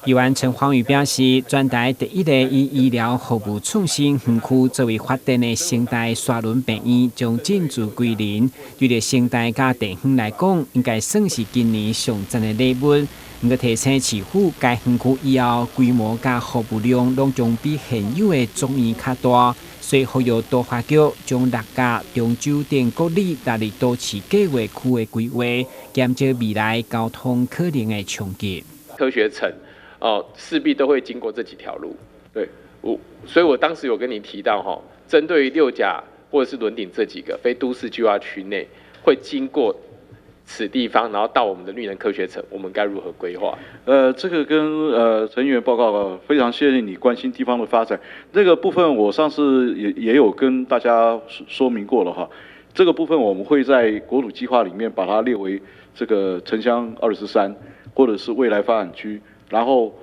議員陳芳語表示，全台第一个以醫療服務創新園區作為發展的成大沙崙病院將進駐歸仁，對著成大佮地方來講，應該算是今年上讚的禮物。毋過提醒市府，該園區以後規模佮服務量攏將比現有的總院較大，所以呼籲都發局將六甲、中州等各里納入都市計畫區的規劃，減少未來交通可能的衝擊。科學城哦，勢必都會經過這幾條路。對，我，所以我當時有跟你提到哈，針對於六甲或者是崙頂這幾個非都市計劃區內會經過此地方，然後到我們的綠能科學城，我們該如何規劃？這個跟陳議員報告，非常謝謝你關心地方的發展。這個部分我上次也有跟大家說明過了哈。這個部分我們會在國土計劃裡面把它列為這個城鄉23，或者是未來發展區。然後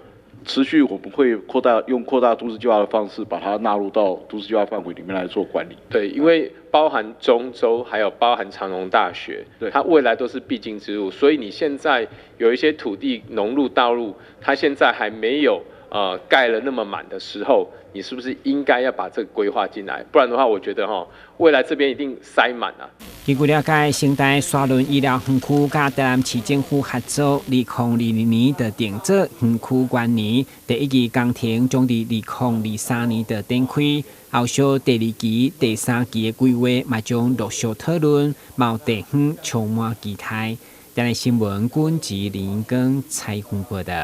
持續我們會擴大用擴大都市計劃的方式，把它納入到都市計劃範圍裡面來做管理。對，因為包含中州，還有包含長榮大學，它未來都是必經之路。所以你現在有一些土地農路道路，它現在還沒有蓋了那麼滿的時候，你是不是應該要把這個規劃進來？不然的話，我覺得哈，未來這邊一定塞滿了。根據了解，成大沙崙醫療園區佮台南市政府合作，2022年就定做園區元年，第一期工程將佇2023年就展開，後續第二期、第三期的規劃嘛將陸續討論，嘛有地方充滿期待。台南新聞，軍吉林根採訪報道。